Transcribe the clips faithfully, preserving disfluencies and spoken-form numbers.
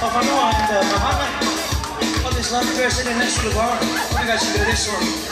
Whakanoa and, uh, Mahana. Got this lovely person in this little bar. What do you guys think of this one?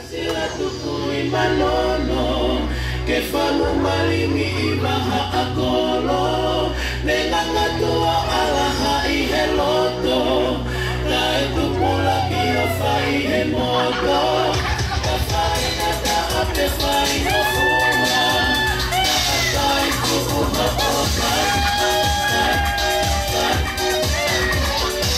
Sila tuku ʻi Manono, ke falu malimi ʻi Vahaʻakolo, ne ngangatu ʻa ʻAlaha ʻi he loto, kae tupulaki ʻo fai he moto, ka fai ʻa taʻa pe fai ʻa fua, ka fai tuku ha ʻo fai, fai, fai, fai, fai, fai.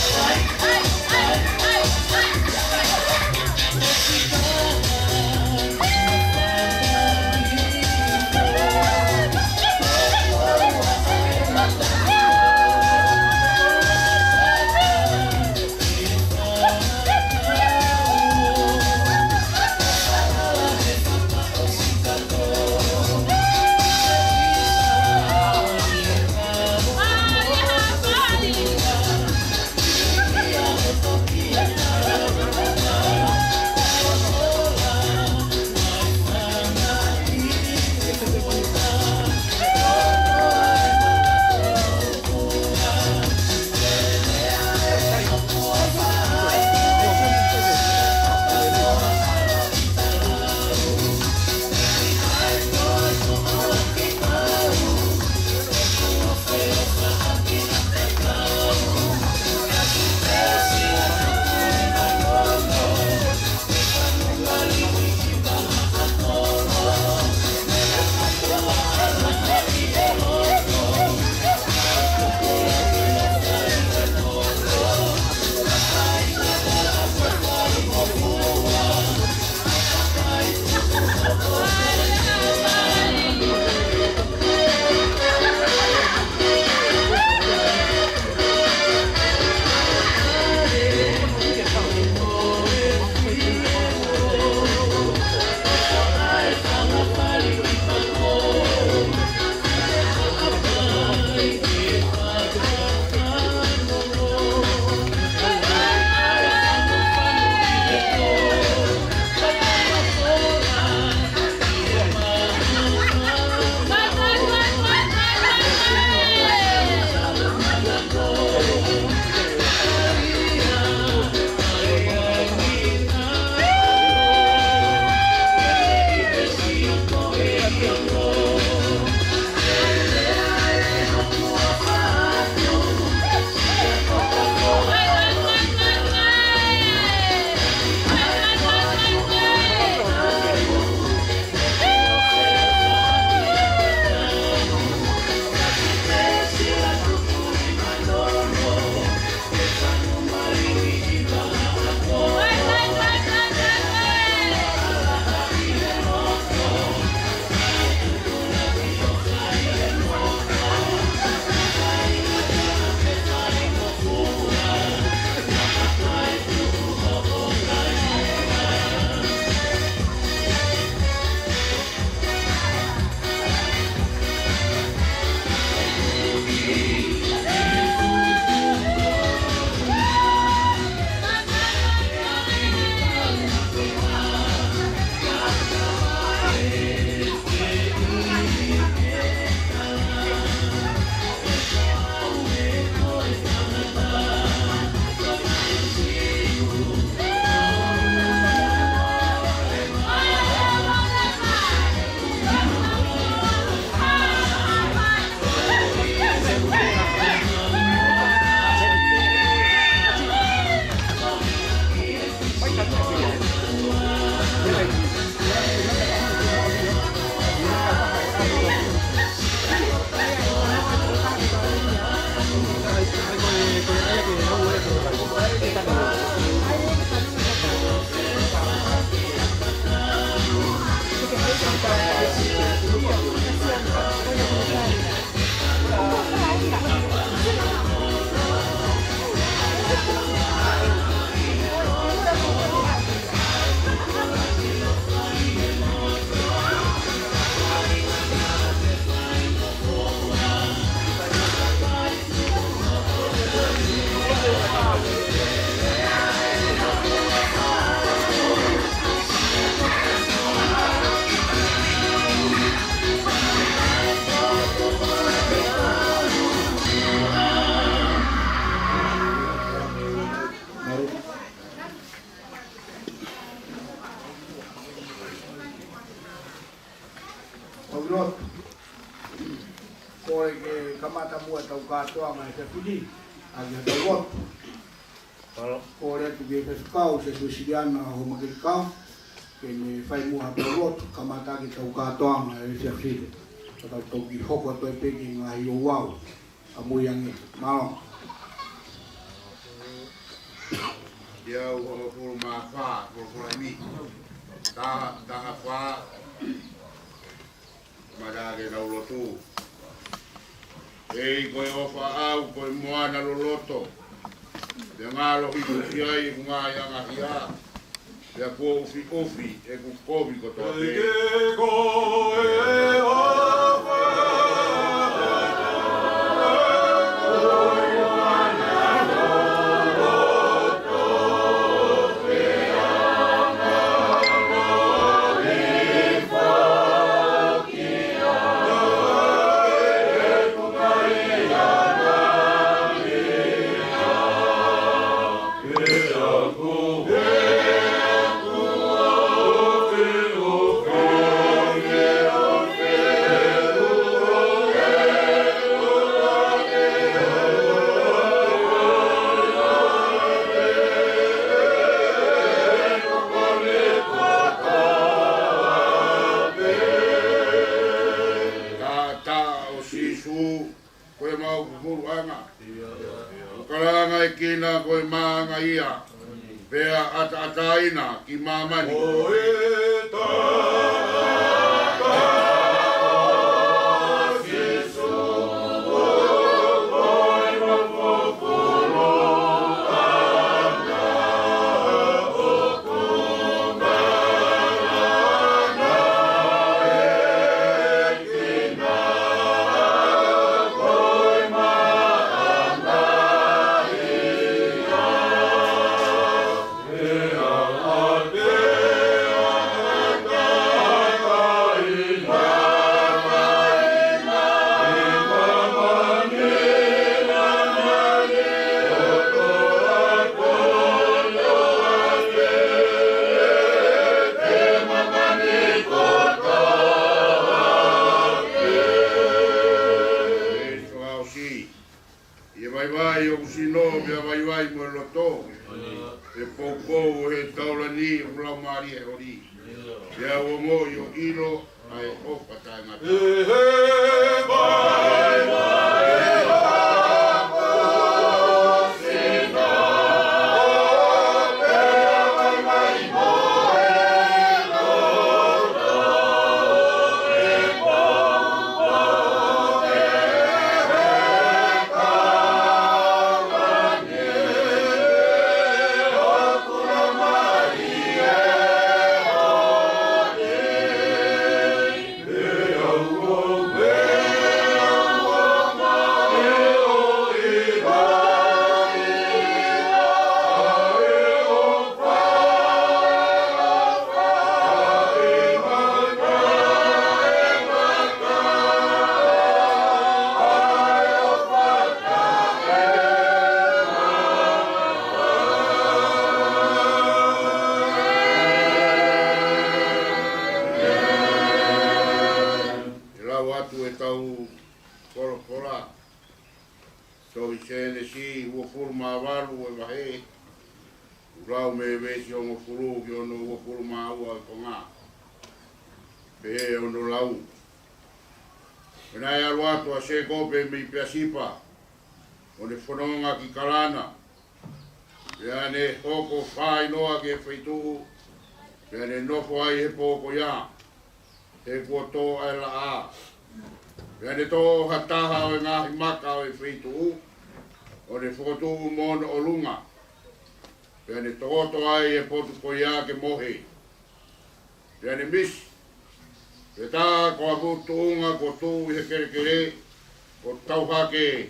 Kamata muʻa ʻetau kātoanga he efiafi ni, ʻaki haʻatau lotu. Kole atu ki he faifekau, Siasi Uēsiliana Hohomakilikau, ke ne fai muʻa haʻatau lotu, kamata ʻaki ʻetau kātoanga he efiafi ni. Ka tau toki hoko atu ai pē ki he ngaahi ouau ʻamui ange. Mālō. Ia ua hongofulu mā fā, hongofulu mā nima. Taha, taha fā, Kamata ke tau lotu. ʻEiki, ko e ʻofa ʻaʻau ko e moana loloto, pea ngalo hifo ki ai ʻeku ngaahi angahia, pea kuo ʻufiʻufi ʻeku kovi kotoa pē. ʻEiki, ko e ʻofa ʻaʻau ko e moana loloto, pea ngalo hifo Taʻataʻa ʻo Sīsū, ko e mau fufuluʻanga. ʻOku kalanga ʻe kina ko e maʻanga ia, pea ʻataʻataina ki māmani. Ko e taʻataʻa ʻo Sīsū, ko e mau fufuluʻanga. ʻI he vaivai ʻoku sino, pea vaivai mo e loto, ʻi he poupou ʻo e taulani ʻoku laumālie ʻoli. Pea ʻoku ongoʻi ʻo ʻilo ʻa e ʻofa taʻengata. ʻI he vaivai ʻoku sino, pea vaivai mo e loto, ʻi he poupou ʻo e taulani ʻoku laumālie ʻoli. Ke lau atu ʻetau folofola, tohi Sēnesi uofulu mā valu ʻo e vahe, ʻoku lau mei he veesi hongofulu ki hono uofulu mā ua ʻo e konga. Pehē hono lau. Pea naʻe ʻalu atu ʻa Sēkope mei Peasipa, ʻo ne fononga ki Kalana. Pea ne hoko fāinoa ki he feituʻu, pea ne nofo ai he pō ko ia, he kuo tō ʻa e laʻā. Pea ne toʻo ha taha ʻo e ngaahi maka ʻo e feituʻu, ʻo ne fokotuʻu mo hono ʻolunga. Pea ne tokoto ai e potu ko ia ke mohe. Pea ne misi. Pea tā ko ha fuʻu tuʻunga kuo tuʻu ʻi he kelekele, ʻo tau hake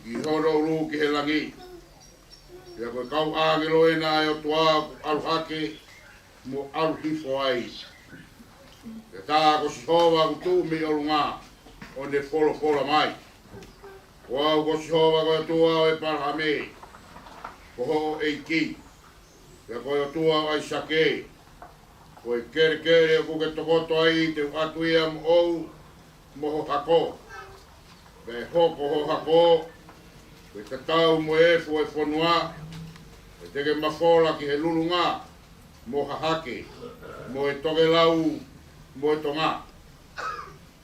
ki hono ʻulu ki he langi. Pea ko e kau ʻāngelo ena ʻa e ʻOtua kuo ʻalu hake mo ʻalu hifo ai. Pea tā ko Sihova kuo tuʻu mei ʻolunga, ʻo ne folofola mai. Ko au ko Sihova ko e ʻOtua ʻo ʻĒpalahame, ko hoʻo ʻEiki, pea ko e ʻOtua ʻo ʻAisake. Ko e kelekele ʻoku ke tokoto ai te u ʻatu ia moʻou mo ho hako. Pea ʻe hoko ho hako ko e tatau mo e efu ʻo e fonua, pea te ke mafola ki he lulunga, mo hahake, mo e tokelau, mo e tonga.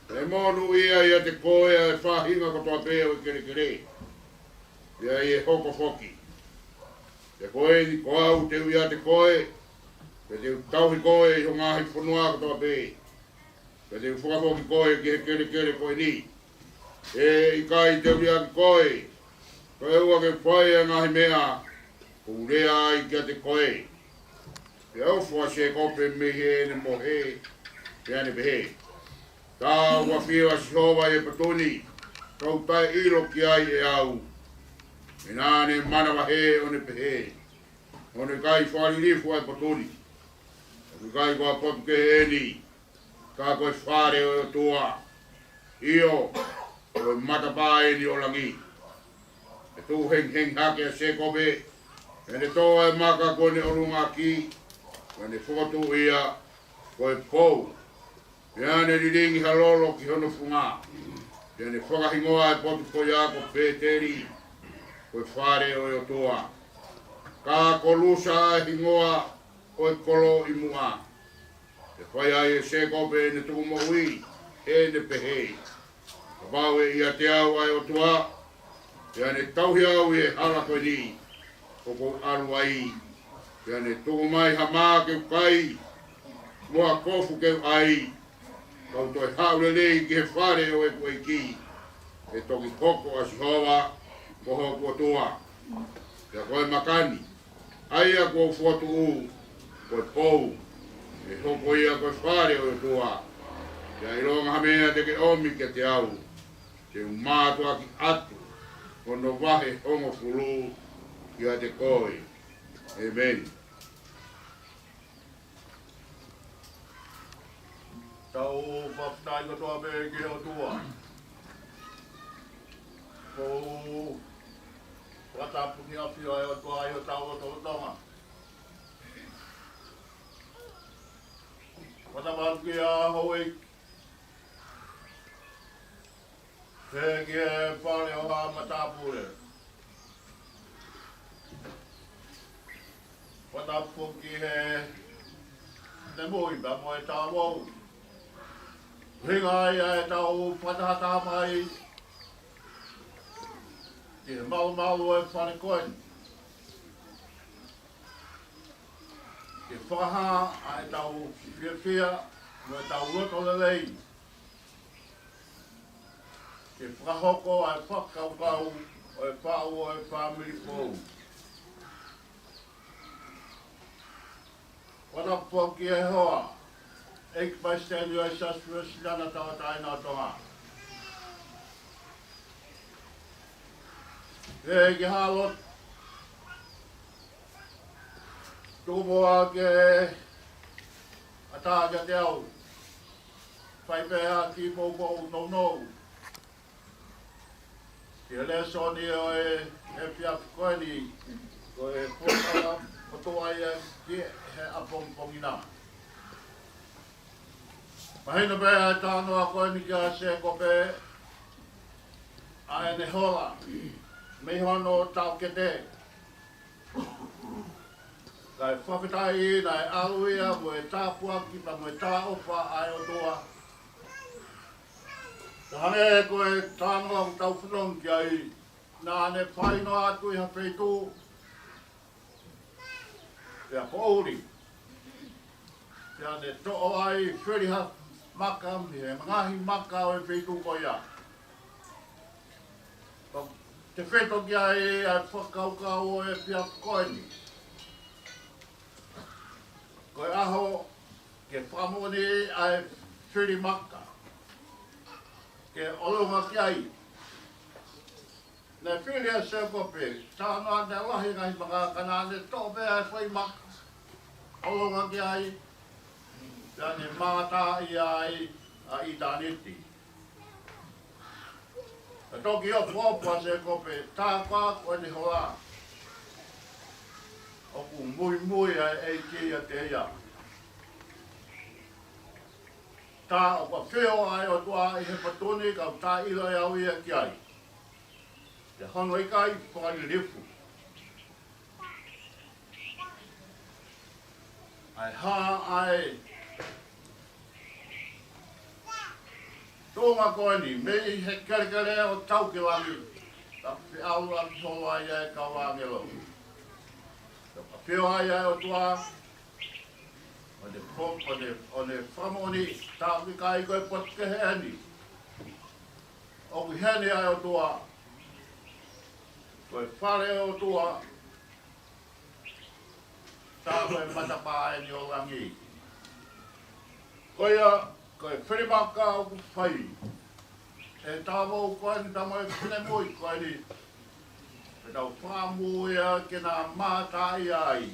Pea ʻe monūʻia ʻiate koe ʻa e faʻahinga kotoa pē ʻo e kelekele. Pea ʻe hoko foki, pea ko eni ko au te u ʻiate koe, pea te u tauhi koe ʻi ho ngaahi fonua kotoa pē, pea te u fakafoki koe ki he kelekele ko eni. ʻE ʻikai te u liʻaki koe, kae ʻoua ke u fai ʻa e ngaahi meʻa kuo u lea ai kiate koe. Pea ʻofa ʻa Sēkope mei heʻene mohe, pea ne pehē: Ka ʻoku ʻafio ʻa Sihova ʻi he potu ni, ka ʻoku taʻeʻilo ki ai ʻe au. Pea naʻa ne manavahē ʻo ne pehē: ʻOku ʻikai fakalilifu ʻa e potu ni, ʻoku ʻikai ko ha potu kehe eni, ka ko e fale ʻo e ʻOtua, ʻio, ko e matapā eni ʻo langi. Pea tuʻu hengihengi hake ʻa Sēkope, pea ne tō ʻa e maka kuo ne ʻolunga ʻaki, pea ne fokotuʻu ia ko e Pou. Pea ne lilingi ha lolo ki hono funga, pea ne fakahingoa ʻa e potu ko ia ko Pēteli, ko e fale ʻo e ʻOtua. Ka ko Lusa ʻa e hingoa ʻo e kolo ʻi muʻa. Pea fai ai ʻe Sēkope ʻene tukumoʻui, ʻo ne pehē: Kapau ʻe ʻiate au ʻa e ʻOtua, pea ne tauhi au ʻi he hala ko eni ʻoku ou ʻalu ai, pea ne tuku mai ha mā ke u kai, mo ha kofu ke u ʻai, ka u toe haʻu lelei ki he fale ʻo ʻeku ʻEiki, ʻe toki hoko ʻa Sihova ko hoku ʻOtua. Pea ko e maka ni, ʻa ia kuo u fokotuʻu ko e Pou, ʻe hoko ia ko e fale ʻo e ʻOtua. Pea ʻilonga ha meʻa te ke ʻomi kiate au, te u mātuʻaki ʻatu hono vahe hongofulu kiate koe. ʻĒmeni. Tau fakafetaʻi kotoa pē ki he ʻOtua. Ko e fakatapu ki he ʻafio ʻa e ʻOtua ʻi hotau lotolotonga. Fakatapu ki he houʻeiki, pea ki he fale ʻo ha matāpule. Fakatapu ki he nemui pea mo e talavou. ʻUhinga ia ʻetau fakatahataha mai ki he malumalu ʻo e fale ko eni, ke fakahā ʻa ʻetau fiefia mo ʻetau loto lelei, ke fakahoko ʻa e fakakaukau ʻo e faʻu ʻo e fāmili foʻou. Fakatapu ki he hoa, ʻEiki Palesiteni ʻo e Siasi Uēsiliana Tauʻatāina ʻo Tonga. Pea ki he ʻAlo, tuku muʻa ke ʻatā kiate au, fai pē ha kiʻi poupou nounou ki he lēsoni ʻo e efiafi ko eni, ko e fuakava ʻo tuʻu ai ki he ʻapongipongi na. Mahino pē ʻa e talanoa ko eni kia Sēkope, ʻa ʻene hola mei hono taʻokete, kae fakafetaʻi naʻe ʻalu ia mo e tāpuaki pea mo e talaʻofa ʻa e ʻOtua. Ka hangē ko e talanoa ʻoku tau fanongo ki ai, naʻa ne fāʻi noa atu ʻi ha feituʻu, pea poʻuli, pea ne toʻo ai, fili ha maka mei he ngaahi maka ʻo e feituʻu ko ia. Ko e tefito ki ai ʻa e fakakaukau ʻo e efiafi ko eni. Ko e ʻaho ke fakamoʻoni ʻa e fili maka, ke ʻolunga ki ai. Naʻe fili ʻa Sēkope, talanoa naʻe lahi e ngaahi maka, ka naʻa ne toʻo pē ʻa e foʻi maka, ʻolunga ki ai, pea ne mātā ai ʻa ʻitāniti. Ka toki ʻofoʻofa ʻa Sēkope, tā koā ko ʻene hola ʻoku muimui ʻa e ʻEiki ʻiate ia. Tā ʻoku ʻafio ʻa e ʻOtua ʻi he potu ni, ka ʻoku taʻeʻilo ʻe au ia ki ai. Pea hono ʻikai fakalilifu ʻa e hā ʻa e tuʻunga ko eni, mei he kelekele ʻo tau ki langi, ka feʻauaki holo ai ʻa e kau ʻāngelo. Pea ʻafio ai ʻa e ʻOtua, ʻo ne fo-, ʻo ne, ʻo ne fakamoʻoni, tā ʻoku ʻikai ko e potu kehe eni. ʻOku ʻi heni ʻa e ʻOtua. Ko e fale ʻo e ʻOtua. Tā ko e matapā eni ʻo langi. Ko ia, ko e finemaka ʻoku fai ʻe he talavou ko eni pea mo e finemui ko eni, ke tau fakaʻamu ia ke na mātā ai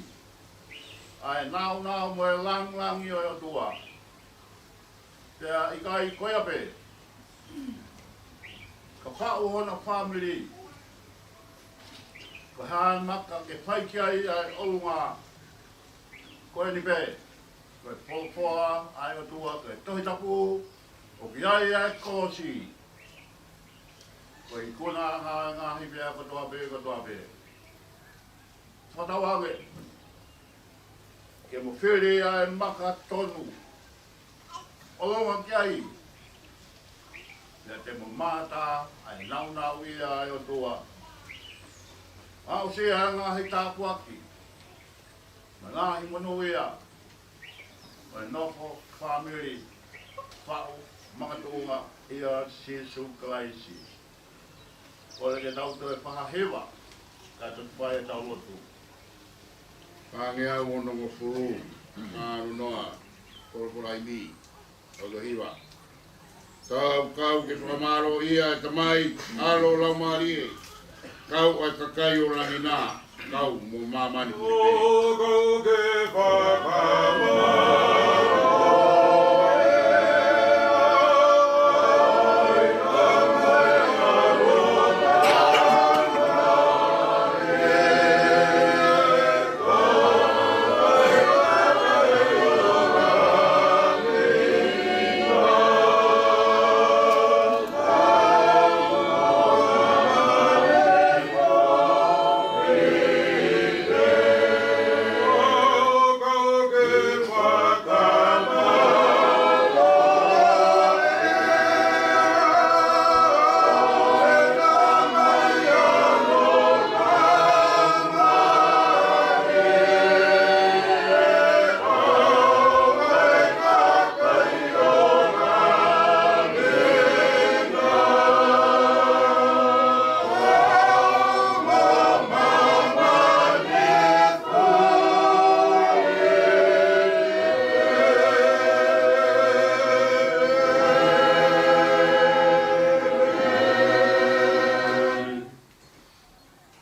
ʻa e nāunau mo e lāngilangi ʻo e ʻOtua. Pea ʻikai ko ia pē, ka faʻu hono fāmili. Ko e hā e maka ke fai ki ai ʻa e ʻolunga ko eni pē, ko e folofola ʻa e ʻOtua, ko e Tohi Tapu, ʻoku ʻi ai ʻa e kolosi. Ko e ikuna ʻa e ngaahi meʻa kotoa pē, kotoa pē. Fakatauange ke mo fili ʻa e maka tonu, ʻolunga ki ai, pea te mo mātā ʻa e nāunau ia ʻa e ʻOtua. Aʻusia ʻa e ngaahi tāpuaki mo e ngaahi monū ia ʻo e nofo fāmili, faʻu makatuʻunga ʻia Sīsū Kalaisi. Kole ke tau toe fakahiva, ka tau fai ʻetau lotu. Fāngeau onongofulu, Mānoa, Kolokolaimi, ʻo hiva. Tau kau ke fakamālō ʻa e Tamai, ʻAlo, Laumālie, kau ʻa e kakai ʻo langi na, kau mo māmani pē. Kau ke fakamālō.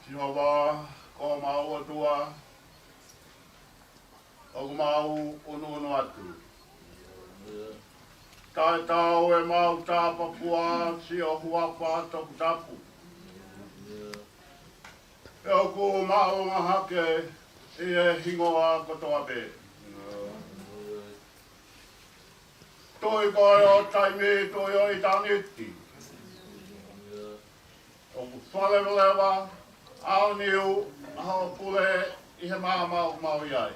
Sihova, ko homau ʻOtua, ʻoku mau ʻunuʻunu atu. Taʻetaau ʻemau tāpuaki ʻi ho huafa toputapu. Pea ʻoku maʻu hake ʻi he hingoa kotoa pē. Tuʻi koe ʻo taimi, Tuʻi ʻo ʻitāniti. ʻOku falevaleva, aoniu ʻa hoʻo pule ʻi he māmani ʻoku mau ʻi ai.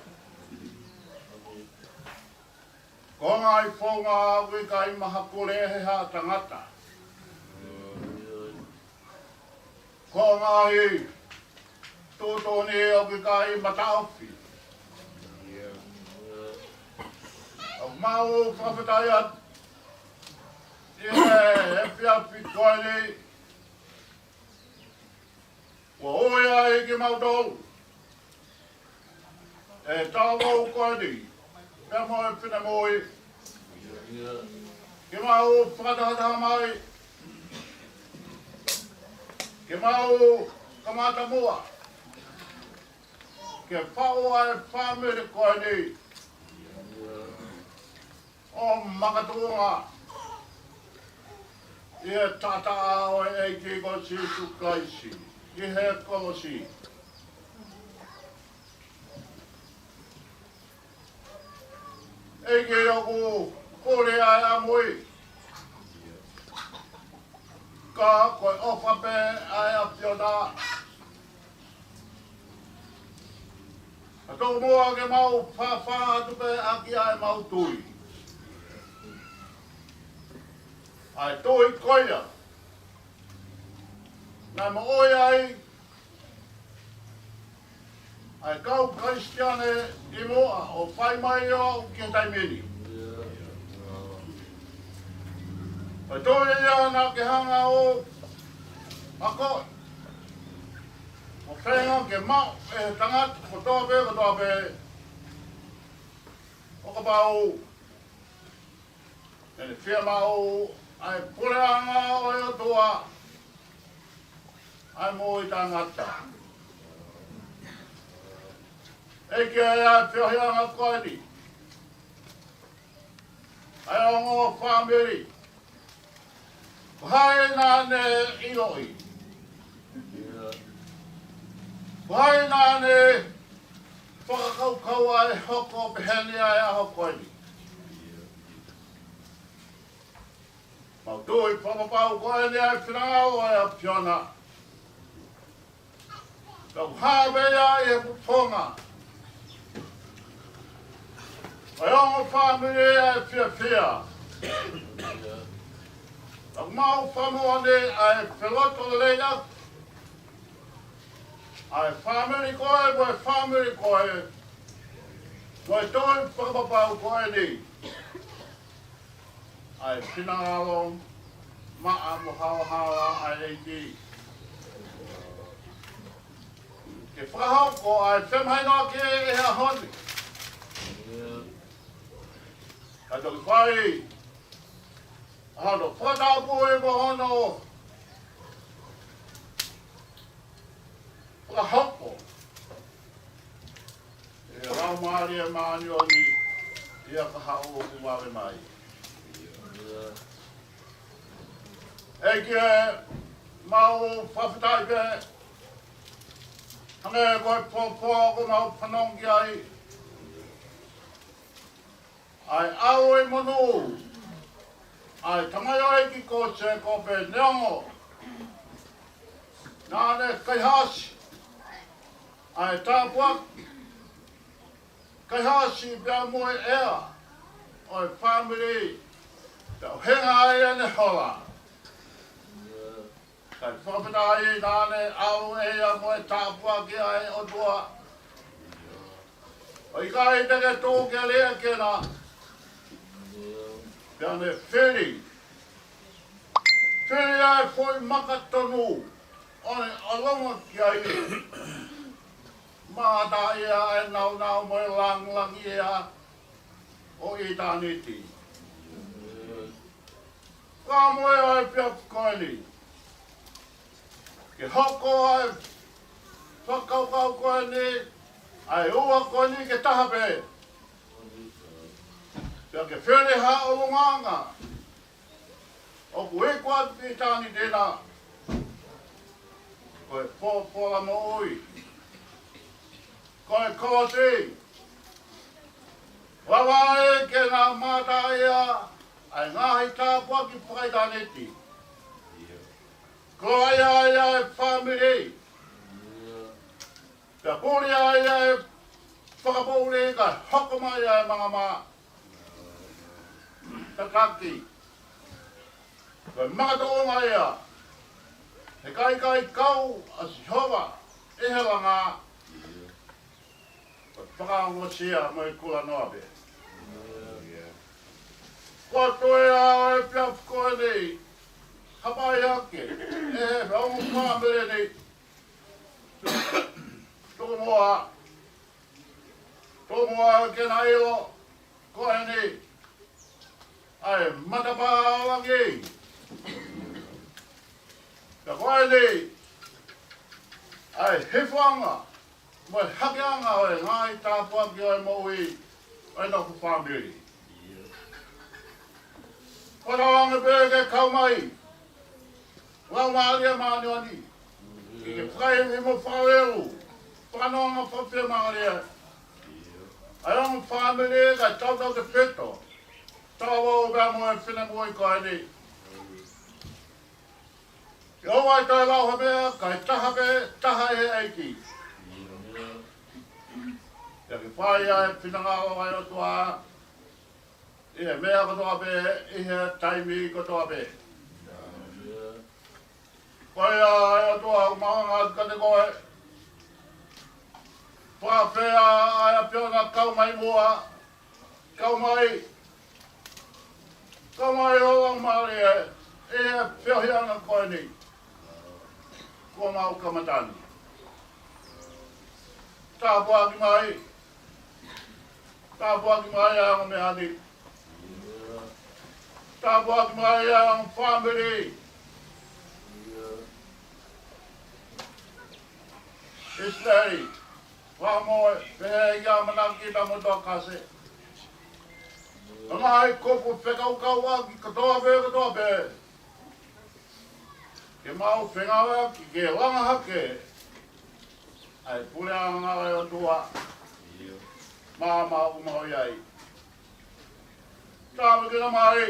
Ko e ngaahi founga ʻoku ʻikai mahakule ʻe he haʻa tangata. Ko e ngaahi tuʻutuʻuni ʻoku ʻikai mataʻofi. ʻOku mau fakafetaʻi atu ʻi he efiafi ko eni, kuo ui ai kimautolu ʻe he talavou ko eni, pea mo e finemui, ke mau fakatahataha mai, ke mau kamata muʻa ke faʻu ʻa e fāmili ko eni ʻo makatuʻunga ʻi he taʻataʻa ʻo e ʻEiki ko Sīsū Kalaisi ʻi he kolosi. ʻEiki, ʻoku Pule ʻa e ʻamui. Ka ko e ʻofa pē ʻa e ʻAfiona. Ka tomuʻa ke mau fāfā atu pē ʻaki ʻa e mau tui. ʻA e tui ko ia naʻe moʻui ai ʻa e kau Kalisitiane ʻi muʻa ʻo fai mai ʻo aʻu ki he taimi ni. Ko e tui ia naʻa ke hanga ʻo akoʻi, ʻo feinga ke maʻu ʻe he tangata kotoa pē, kotoa pē, ʻo kapau te ne fiemaʻu ʻa e puleʻanga ʻo e ʻOtua ʻa e moʻui taʻengata. ʻEiki ē, ʻa e feohiʻanga ko eni ʻa e ongo fāmili, ko hai naʻa ne ʻiloʻi? Ko hai naʻa ne fakakaukau ʻa e hoko pehē ni ʻa e ʻaho ko eni? Mau tui fakapapau ko eni ʻa e finangalo ʻo e ʻAfiona. Ka ʻoku hā pē ia ʻi he kuponga ʻo e ongo fāmili ʻa e fiefia. Ka ʻoku mau fakamoʻoni ʻa e felotolelei ʻa e fāmili ko ē mo e fāmili ko ē, mo e tui fakapapau ko eni ʻa e finangalo maʻa mo haohaoa ʻa e ʻEiki ke fakahoko ʻa e femahinoʻaki ʻi he ʻaho ni. Ka toki fai ʻa hono fakatapui mo hono fakahoko ʻe he Laumālie Māʻoniʻoni ia kahaʻu ʻoku vave mai. ʻEiki ē, mau fakafetaʻi pē, hangē ko e pōpoaki ʻoku mau fanongo ki ai, ʻa e ʻalu ʻi monū ʻa e tamaioʻeiki ko Sēkope neongo naʻa ne kaihaʻasi ʻa e tāpuaki, kaihaʻasi pea mo e ʻea ʻo e fāmili, pea ʻuhinga ai ʻene hola. Kae fakafetaʻi naʻa ne ʻalu ʻe ia mo e tāpuaki ʻa e ʻOtua. ʻOku ʻikai te ke tuku ke lea ke na. Pea ne fili. Fili ʻa e foʻi maka tonu ʻo ne ʻalu ki ai. Mata ia ʻa e nāunau mo e lāngilangi ia ʻo ʻitāniti. Ka mo e ʻa e efiafi ko eni, ke hoko ʻa e fakakaukau ko eni, ʻa e ua ko eni ke taha pē. Pea ke fili ha ʻulungaanga ʻoku iku atu ki ʻitāniti na. Ko e folofola moʻui. Ko e kolosi. Lava ai ke na mata ia ʻa e ngaahi tāpuaki fakaʻitāniti. Koloaʻia ai ʻa e fāmili. Pea puli ai ʻa e fakapoʻuli kae hoko mai ʻa e mangamaʻa. Tataki. Ko e makatuʻunga ia. He ʻikai kau ʻa Sihova ʻi he langa. Ko e fakaongosia mo e kulanoa pē. Ko e toe ʻa e efiafi ko eni. Hapai hake. ʻE he ongo fāmili ni. Tomuʻa. Tomuʻa ke na ʻilo ko eni ʻa e matapā ʻo langi. Pea ko eni ʻa e hifoʻanga mo e hakeʻanga ʻo e ngaahi tāpuaki ʻo e moʻui ʻo ʻenau fāmili. Fakatauange pē ke kau mai Laumālie Māʻoniʻoni ke fai mo fakalelu, fakanonga fakafiemālie ʻa e ongo fāmili kae tautautefito Tau ō pea mo e finemui ko eni. ʻIo, ʻoua ʻe toe lau ha meʻa, kae taha pē, taha ʻi he ʻEiki. Pea ke fai ʻa e finangalo ʻa e ʻOtua ʻi he meʻa kotoa pē, ʻi he taimi kotoa pē. Ko ia ʻe ʻOtua, ʻoku mau hanga atu kiate koe. Fakafeʻao ʻa e ʻAfiona, kau mai muʻa, kau mai, kau mai ʻo lau mālie ʻi he feohiʻanga ko eni kuo mau kamata ni. Tāpuaki mai, tāpuaki mai ʻa e ongo meʻa ni. Tāpuaki mai ʻa e ongo fāmili. ʻIsileli, Fakamoʻui, pehē ki ʻAmanaki pea mo Tokase. Ngaahi kupu fekauʻaki kotoa pē, kotoa pē. Ke mau fengāueʻaki ke langa hake ʻa e puleʻanga ʻo e ʻOtua maʻa mautolu ʻoku mau ʻi ai. Tāpuekina mai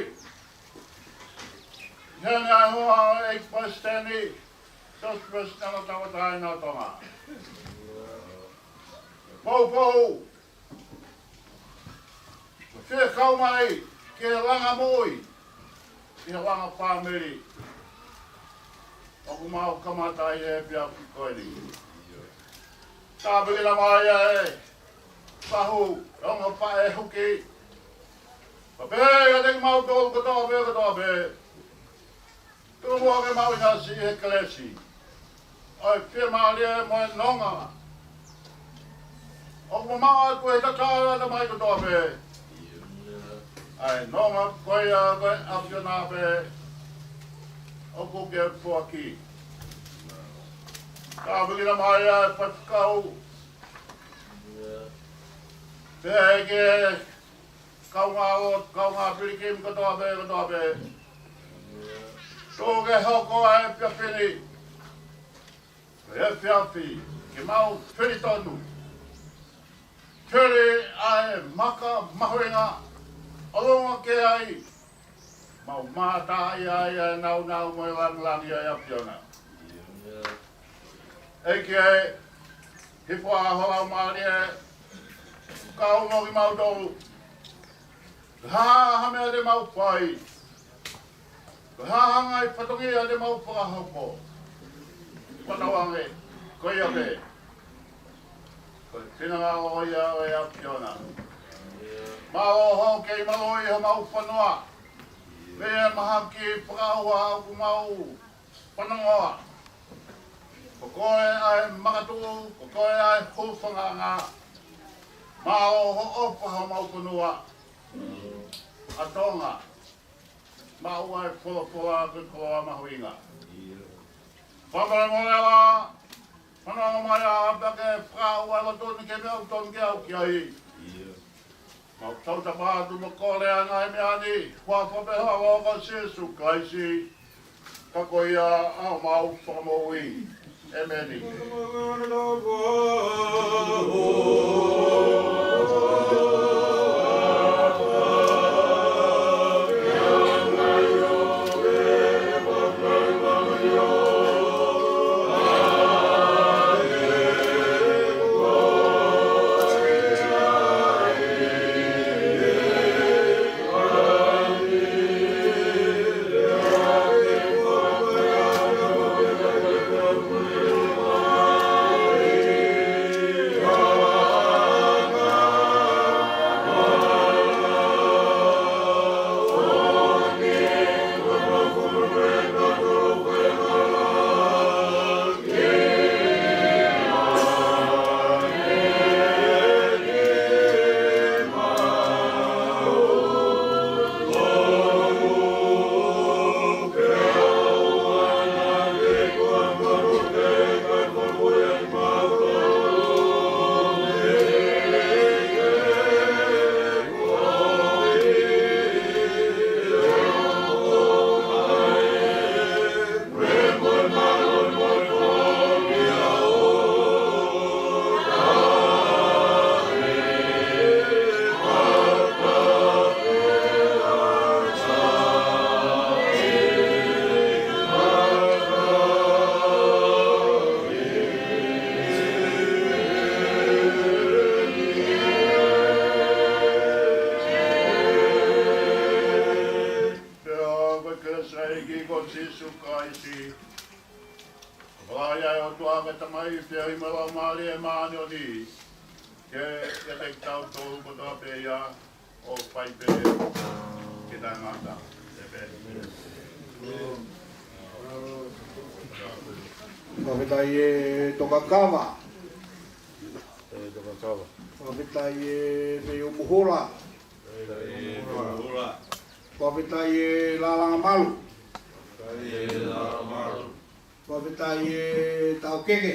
heni ʻa e hoa ʻo e ʻEiki Palesiteni, Siaosi Palesiteni Tauʻatāina ʻo Tonga. Poupou, fekau mai ke langa moʻui, ke langa fāmili ʻoku mau kamata ʻi he efiafi ko eni. Tāpuekina mai ʻa e fahu, ongo faʻē huki. Pea pehē kiate kimautolu kotoa pē, kotoa pē. Tuku muʻa ke mau ʻinasi he kelesi ʻo e fiemālie mo e nonga ʻoku mamaʻo atu ʻi he tatala ʻa e tamaiki kotoa pē. ʻA e nonga ko ia ko e ʻAfiona pē ʻoku ke foaki. Tāpuekina mai ʻa e faifekau. Pehē ki he kaungā ʻo, kaungā pilikimi kotoa pē, kotoa pē. Tuku ke hoko ʻa e efiafi ni ko e efiafi ke mau fili tonu, fili ʻa e maka mahuʻinga ʻolunga ki ai, mau mātā ai ʻa e nāunau mo e lāngilangi ʻa e ʻAfiona. ʻEiki ē, hifo ʻa ho Laumālie ʻo kau mo kimautolu. Ko e hā ha meʻa te mau fai, ko e hā ha ngaahi fatongia te mau fakahoko, fakaʻaongaʻi ko ia pē. Ko e finangalo ia ʻo e ʻAfiona. Mālō hoʻo kei maluʻi homau fonua mei he mahaki fakaʻauha ʻoku mau fanongoa. Ko koe ʻa e makatuʻu, ko koe ʻa e hūfangaʻanga. Mālō hoʻo ʻofa homau fonua ʻa Tonga. Maʻu ʻa e folofola ko e koloa mahuʻinga. Fakamolemole lā, fanongo mai ā pea ke fakaʻau ʻa e lotu ni ki he meʻa ʻoku tonu ke aʻu ki ai. Mau tautapa atu mo kole ʻa e ngaahi meʻa ni, huafa pē ho ʻAlo ko Sīsū Kalaisi, ka ko ia ʻa homau Fakamoʻui. ʻĒmeni. ʻA e ʻOtua ko e Tamai, pea mo e Laumālie Māʻoniʻoni, ke ʻiate kitautolu kotoa pē ia, ʻo fai pē ke taʻengata. ʻĒmeni. Fakafetaʻi e Tokakava. E Tokakava. Fakafetaʻi e Pei ʻo Muhula. Fakafetaʻi e Lalangamalu. Fakafetaʻi e Taukeke.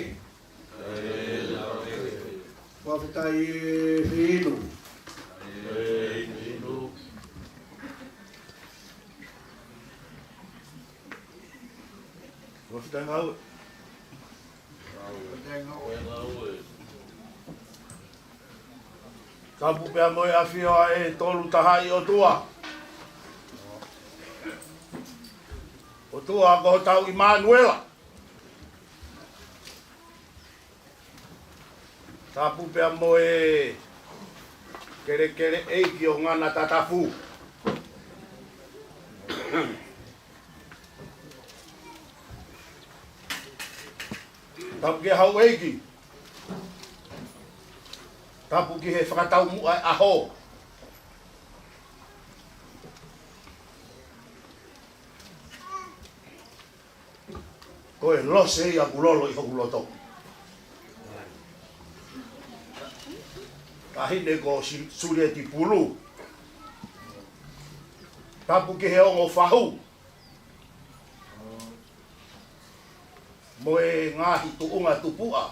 Fakafetaʻi e Feinu. Fakafetaʻi Ngāue. Tapu pea mo e ʻafio ʻa e Tolu Tahaʻi ʻOtua. ʻOtua ko hotau ʻImanuela. Tapu pea mo e kelekele ʻeiki ʻo Ngana Tatafu. Tapu ki he houʻeiki. Tapu ki he fakataumuʻa ʻo e ʻaho. Ko e lose ia ʻoku lolo ʻi hoku loto. Taʻahine ko Si-, Sulieti Pulu. Tapu ki he ongo fahu. Mo e ngaahi tuʻunga tupuʻa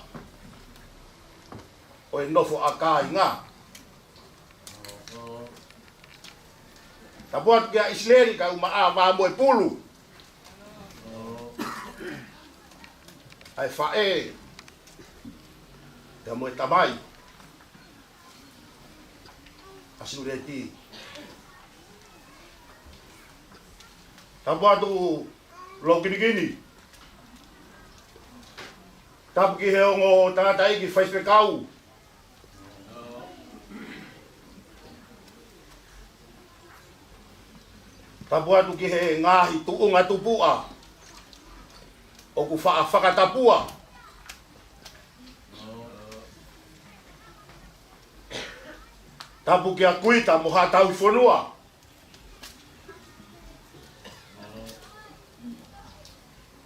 ʻo e nofo ʻa kāinga. Tapu atu kia ʻIsileli kae ʻumaʻā ʻa Vamoepulu. ʻA e faʻē, pea mo e tamai ʻa Sulieti. Tapu atu Lokinikini. Tapu ki he ongo tangataʻeiki faifekau. Tapu atu ki he ngaahi tuʻunga tupuʻa ʻoku faʻa fakatapua. Tapu kia Kuita mo Haʻatauifonua.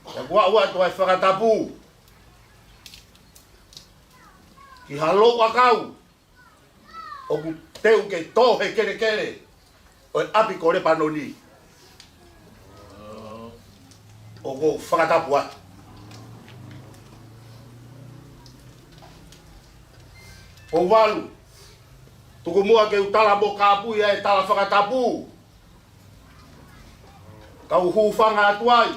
Pea ʻoku ou ʻoatu ʻa e fakatapu ki ha louʻakau ʻoku teu ke tō he kelekele ʻo e ʻapi ko Lepanoni. ʻOku ou fakatapu atu. Ko e valu, tuku muʻa ke u tala mo kāpui ʻa e tala fakatapu. Kau hūfanga atu ai.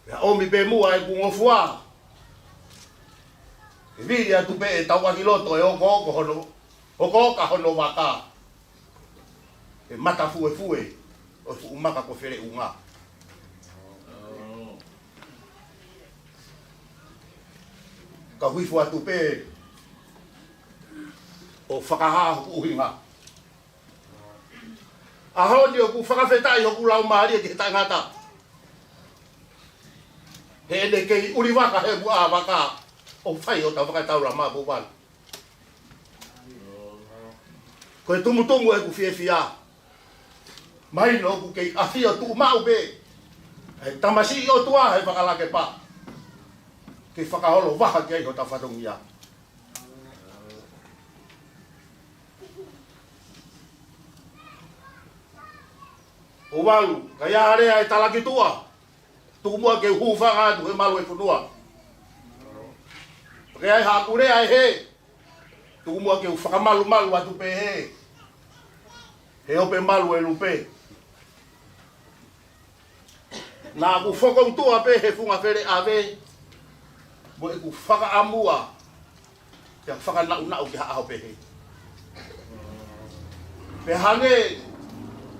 Pea ʻomi pē muʻa ʻeku ngofua. Ke vili atu pē ʻe tauʻaki loto ʻe okooko hono, okooko hono vaka. ʻE mata fuefue ʻo e fuʻu maka ko Feleʻunga. Kau hifo atu pē ʻo fakahā hoku ʻuhinga. ʻAho ni ʻoku fakafetaʻi hoku laumālie ki he taʻengata. He ʻene kei ʻuli vaka he muʻa vaka ʻo fai ʻo tau fakataula mapu vale. Ko e tumutumu ʻeku fiefia. Mahino ʻoku kei ʻafio tuʻumaʻu pē ʻa e tamasiʻi ʻOtua he fakalakepa. Ke fakaholo vaha ki ai hota fatongia. ʻO valu, ka ʻi ai ha lea ʻe talaki tuʻa, tuku muʻa ke u hūfanga atu he malu ʻo e fonua. Ka ʻi ai haʻaku lea ʻe hē, tuku muʻa ke u fakamalumalu atu pē hē, he ope malu ʻe lupe. Naʻa ku fokoutua pē he funga feleʻave, mo ʻeku fakaʻamua, pea fakanaʻunaʻu ki ha ʻaho pehē. Pea hangē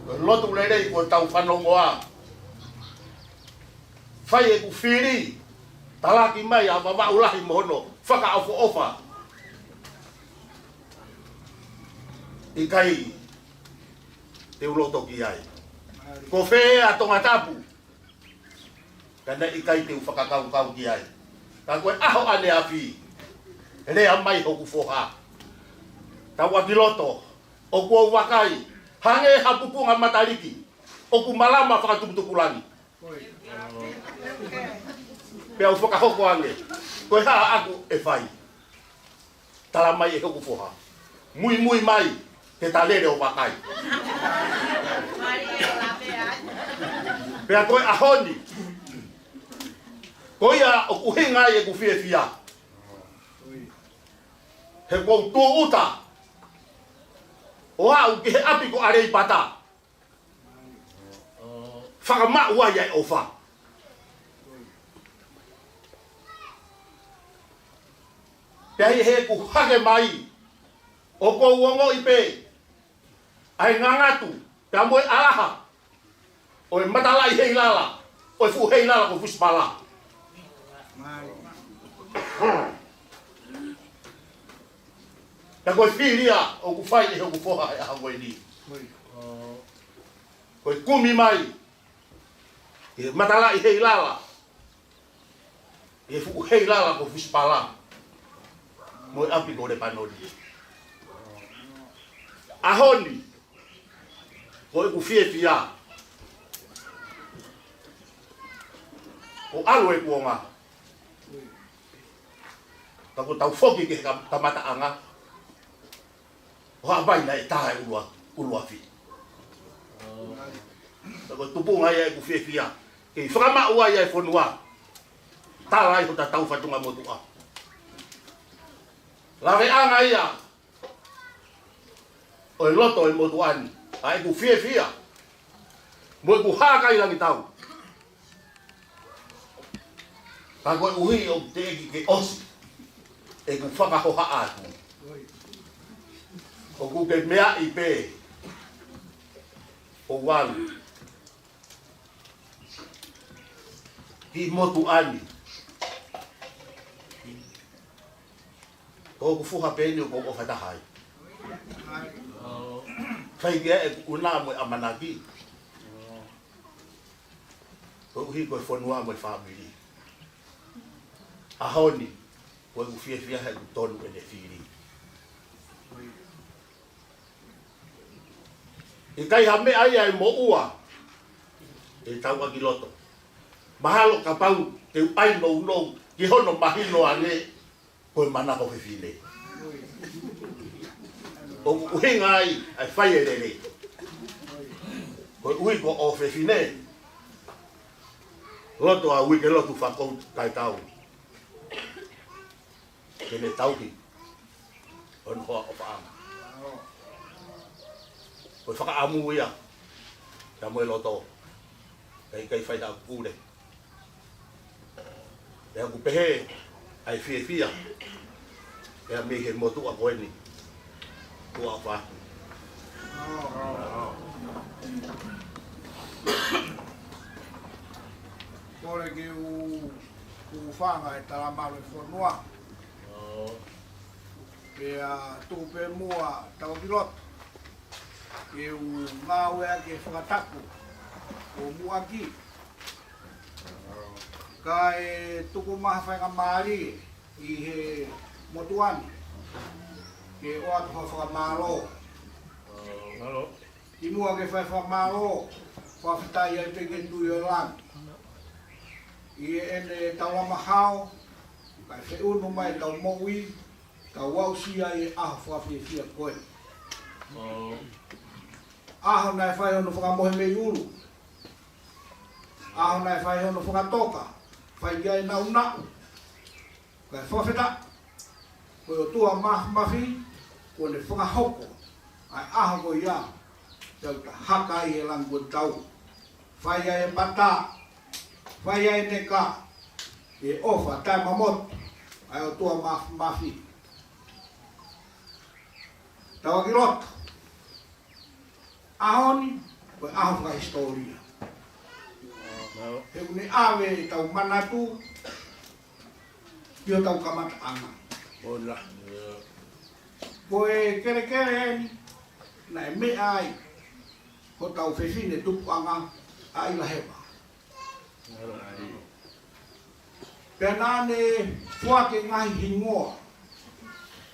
ko e lotu lelei kuo tau fanongoa. Fai ʻeku fili, talaki mai ʻa Vavaʻu Lahi mo hono fakaʻofoʻofa. ʻIkai te u loto ki ai. Ko fē ʻa Tongatapu? Ka naʻe ʻikai te u fakakaukau ki ai. Ka ko e ʻaho ʻaneafi, lea mai hoku foha: Tauʻakiloto, ʻoku ou vakai, hangē ha pupunga mataliki ʻoku malama fakatuputupulangi. Pea u fakahoko ange, ko e hā ʻaku ʻe fai? Tala mai ʻe hoku foha: Muimui mai, ke ta lele ʻo vakai. Pea ko e ʻaho ni, ko ia ʻoku ʻuhinga ai ʻeku fiefia. He ʻoku ou tūʻuta ʻo aʻu ki he ʻapi ko ʻAleipata, fakamaʻu ai ʻa e ʻofa. Pea ʻi heʻeku hake mai, ʻoku ou ongoʻi pē ʻa e ngangatu pea mo e ʻalaha ʻo e matalaʻi heilala, ʻo e fuʻu heilala ko Fusipala. Pea ko e fili ia ʻoku fai ʻe hoku foha he ʻaho ko eni. Ko e kumi mai ʻi he matalaʻi heilala, ʻi he fuʻu heilala ko Fusipala mo e ʻapi ko Lepanoni. ʻAho ni, ko ʻeku fiefia, ko ʻalu e kuonga, ka kuo tau foki ki he kam-, kamataʻanga, ʻo haʻu mai naʻe tā e ʻulu a-, ʻuluafi. Ka ko e tupunga ia ʻeku fiefia, kei fakamaʻu ai ʻa e fonua, tala ai hota tau fatunga motuʻa. Laveʻanga ia ʻo e loto e motuʻa ni, ʻa ʻeku fiefia mo ʻeku hākailangitau. Ka koeʻuhi ʻoku teʻeki ke ʻosi ʻeku fakahohaʻa atu, ʻoku ke meaʻi pē ʻo ʻalu ki motuʻa ni. Ko hoku foha pē eni ʻoku ou ʻofa taha ai. Fai ki ai ʻeku ʻuna mo e ʻamanaki, koeʻuhi ko e fonua mo e fāmili. ʻAho ni, ko ʻeku fiefia he ʻoku tonu ʻene fili. ʻIkai ha meʻa ia ʻe moʻua, ʻe Tauʻakiloto. Mahalo kapau te u ʻai nounou ki hono mahino ange, ko e manako fefine. ʻOku ʻuhinga ai ʻa e fai e lele. Koeʻuhi ko ʻofefine, loto ʻa e uike lotu fakakou taitau, ke ne tauhi hono hoa ʻofaʻanga. Ko e fakaʻamu ia, ka mo e loto, ka ʻikai fai ha kule. Pea ʻoku pehē ʻa e fiefia, pea mei he motuʻa ko eni, Tuʻa ʻOfa. Kole ke u, u fanga e talamalu e fonua. Pea tuku pē muʻa Tauʻakiloto ke u ngāueʻaki e fakatapu ʻo muʻaki, kae tuku mai ha faingamālie ʻi he motuʻa ni ke ʻoatu ha fakamālō. Kimuʻa ke fai fakamālō, fakafetaʻi ai pē ki he Tuʻi ʻo e langi ʻi heʻene taulama hao, kae feʻunu mai ʻetau moʻui, tau aʻusia ʻi he ʻaho fakafiefia ko eni. ʻAho naʻe fai hono fakamohe mei ʻulu, ʻaho naʻe fai hono fakatoka, fai ki ai e naʻunaʻu. Kae fakafetaʻi, ko e ʻOtua Māfimafi, kuo ne fakahoko ʻa e ʻaho ko ia, tau ta haka ai e langi ko tau. Fai ai e pata, fai ai e neka, ʻi he ʻofa taʻemamotu ʻa e ʻOtua Māfimafi. Tauʻakiloto, ʻaho ni, ko e ʻaho fakahisitōlia. He ʻoku ne ʻave ʻetau manatu ki hotau kamataʻanga. Ko e kelekele eni, naʻe meʻa ai hotau fefine tupuʻanga ʻa ʻIlaheva. Pea naʻa ne foaki e ngaahi hingoa.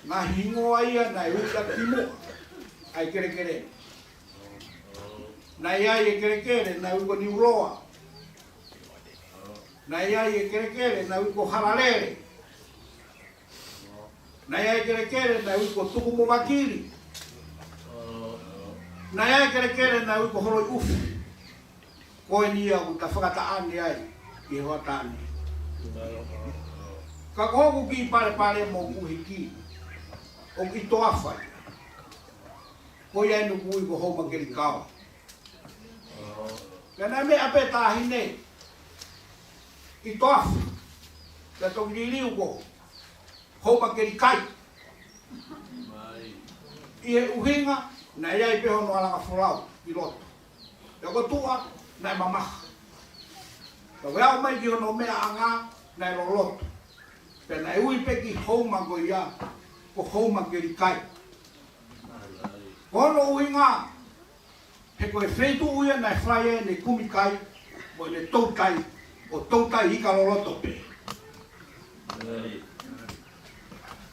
Ngaahi hingoa ia naʻe ui ʻaki kimuʻa ʻa e kelekele. Naʻe ʻi ai e kelekele naʻe ui ko Niuloa. Naʻe ʻi ai e kelekele naʻe ui ko Halalele. Naʻe ʻi ai e kelekele naʻe ui ko Tukumovakili. Naʻe ʻi ai e kelekele naʻe ui ko Holoʻiʻufi. Ko eni ia ʻoku ta fakataʻane ai ʻi he hoʻatā ni. Ka ko hoku kiʻi palepale mo hoku ʻuhiki, ʻoku ʻi Toafa ia. Ko ia eni ʻoku ui ko Houmakelikaoa. Pea naʻe meʻa pē taʻahine ʻi Toafa, pea toki liliu ko Houmakelikai. ʻI he ʻuhinga, naʻe ʻi ai pē hono alanga folau ʻi loto. Pea ko tuʻa, naʻe mamaha. Pea ko e aʻu mai ki hono meʻaʻanga, naʻe loloto. Pea naʻe ui pē ki Houma ko ia, ko Houmakelikai. Ko hono ʻuhinga, he ko e feituʻu ia naʻe fai ai ʻene kumi kai, mo ʻene toutai, ʻo toutai ika loloto pē.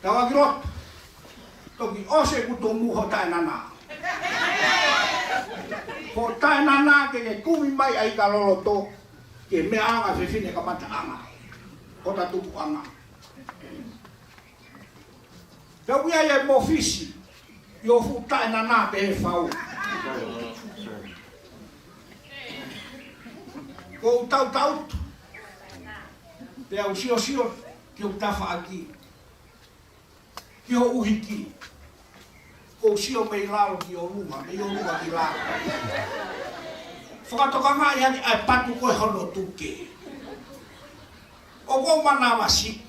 Tauʻaki loto, toki ʻosi ʻeku tumu hoʻo taʻenana. Hoʻo taʻenana ke ke kumi mai ʻa e ika loloto, ki he meʻaʻanga fefine kamataʻanga. Hoʻo tupuʻanga. Pea ʻoku ʻi ai e mōfisi, ʻi hoʻo fuʻu taʻenana pē he fau. Ko u tautautu, pea u siosio, ki hoku tafaʻaki, ki hoku ʻuhiki. Ko u sio mei lalo ki ʻolunga, mei ʻolunga ki lalo. Fakatokangaʻi ange ʻa e patu ko e hono tuke. ʻOku ou manavasiʻi.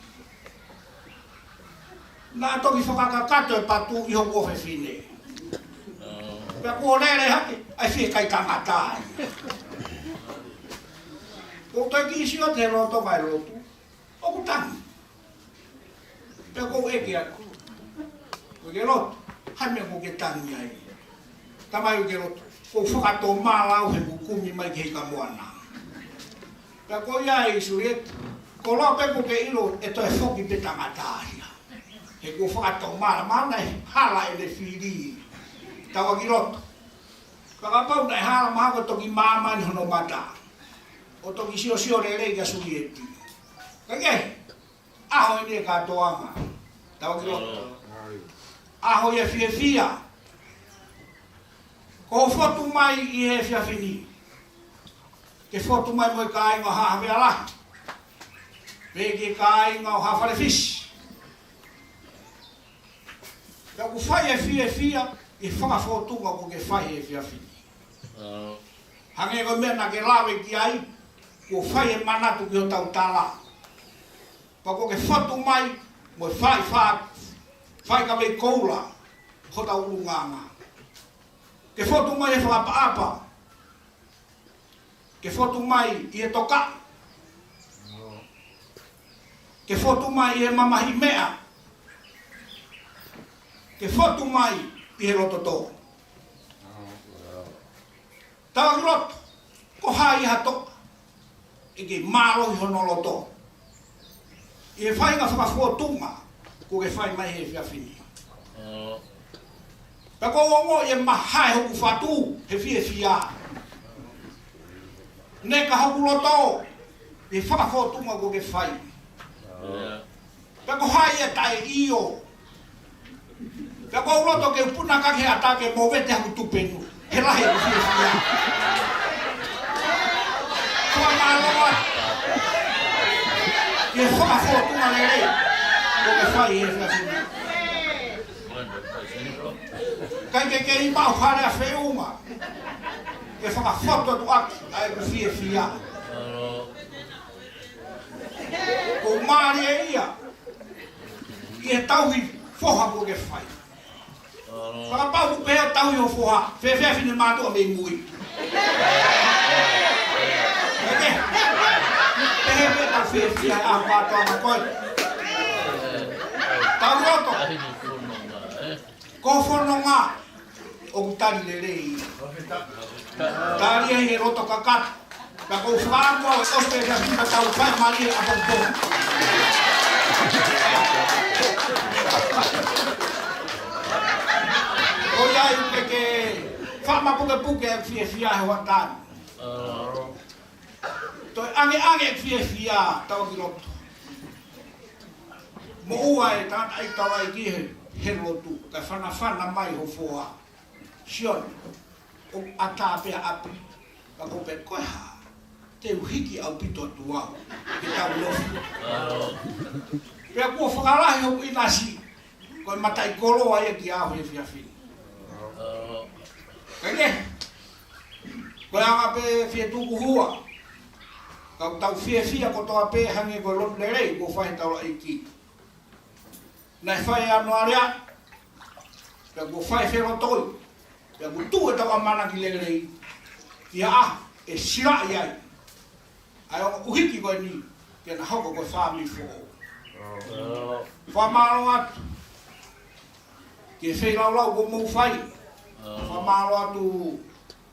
Naʻa toki fakakakato e patu ʻi hoku ʻofefine. Pea kuo lele hake, ʻa e fiekaia tangata ia. Ko u toe kiʻi sio atu he loto vai lotu. ʻOku tangi. Pea ko u ʻeke atu. Ko ke loto, hā e meʻa ʻoku ke tangi ai? Tamai ʻoku ke loto, ko u fakatomala au he kuo kumi mai ki he ika moana. Pea ko ia ʻe Sulieta, ko loa pē ʻoku ke ʻilo ʻe toe foki pē tangata ia. He kuo fakatomala, mahalo naʻe hala ʻene fili. Tauʻaki loto. Ka kapau naʻe hala, mahalo ko e toki māmani hono mata. ʻO toki siosio lelei kia Sulieta. Ka ke, ʻaho eni e kātoanga. Tauʻaki loto. ʻAho ia fiefia. Ko hoʻo fotu mai ʻi he efiafi ni. Ke fotu mai mo e kāinga ʻo Haʻa Havea Lahi. Pea ki he kāinga ʻo Haʻa Falefisi. Pea ʻoku fai e fiefia ʻi he fakafotunga ʻoku ke fai he efiafi ni. Hangē ko e meʻa naʻa ke lave ki ai, kuo fai e manatu ki hotau tala. Pea ʻoku ke fotu mai mo e fai fa-, fai kavei koula hotau ʻulungaanga. Ke fotu mai he fakaʻapaʻapa. Ke fotu mai ʻi he tokaʻi. Ke fotu mai ʻi he mamahi meʻa. Ke fotu mai ʻi he loto tō. Tauʻaki loto, ko hai ha toʻa ʻe kei mālohi hono loto ʻi he faʻahinga fakafotunga ʻoku ke fai mai he efiafi ni? Pea ʻoku ou ongoʻi ʻe mahae hoku fatu he fiefia. Neka hoku loto ʻi he fakafotunga ʻoku ke fai. Pea ko hai ʻe taʻeʻio? Pea ʻoku ou loto ke u puna kake he ʻatā ke movete haku tupenu. He lahi ʻeku fiefia. Fakamālō atu ʻi he fakafotunga lelei ʻoku ke fai he efiafi ni. ʻIkai ke kei maʻu ha lea feʻunga ke fakafotu atu ʻaki ʻa ʻeku fiefia. ʻOku mālie ia ʻi he tauhi foha ʻoku ke fai. Fakapapau ʻoku pehē ʻa e tauhi ʻo e foha, fēfē ʻa e finemātuʻa mei mui? ʻEke, pehē pē ʻetau fiefia he ʻaho kātoanga ko ē. Tauhi loto. Ko e fononga ʻoku tali lelei. Tali ai he loto kakato. Ka ʻoku ou fakaʻamu au ʻe ʻosi pē ʻa e fika tau fai mali ʻa e pongipongi. ʻOku ʻi ai pē ke faʻa mapukepuke e fiefia he hoʻatā ni. Toe ʻangeʻange e fiefia, Tauʻakiloto. Moʻua e tangataʻeiki taulaʻeiki he, he lotu, kae fanafana mai ho foha, Sione, ʻoku ʻatā pē ʻa ʻapi, ka ko e pehē ko e hā, te u hiki ʻaupito atu au ke tau nofo. Pea kuo fakalahi hoku ʻinasi, ko e mataʻikoloa ia kiate au he efiafi ni. Kae kehe, ko e anga pē fie tukuhua, ka tau fiefia kotoa pē hangē ko e lotu lelei kuo fai he taulaʻeiki. Naʻe fai ʻa e ʻanualea, pea kuo fai felotoi, pea kuo tuʻu ʻetau ʻamanaki lelei, ki he ʻaho ʻe silaʻi ai ʻa e ongo ʻuhiki ko eni, ke na hoko ko e fāmili foʻou. Fakamālō atu ki he feilaulau kuo mou fai. Fakamālō atu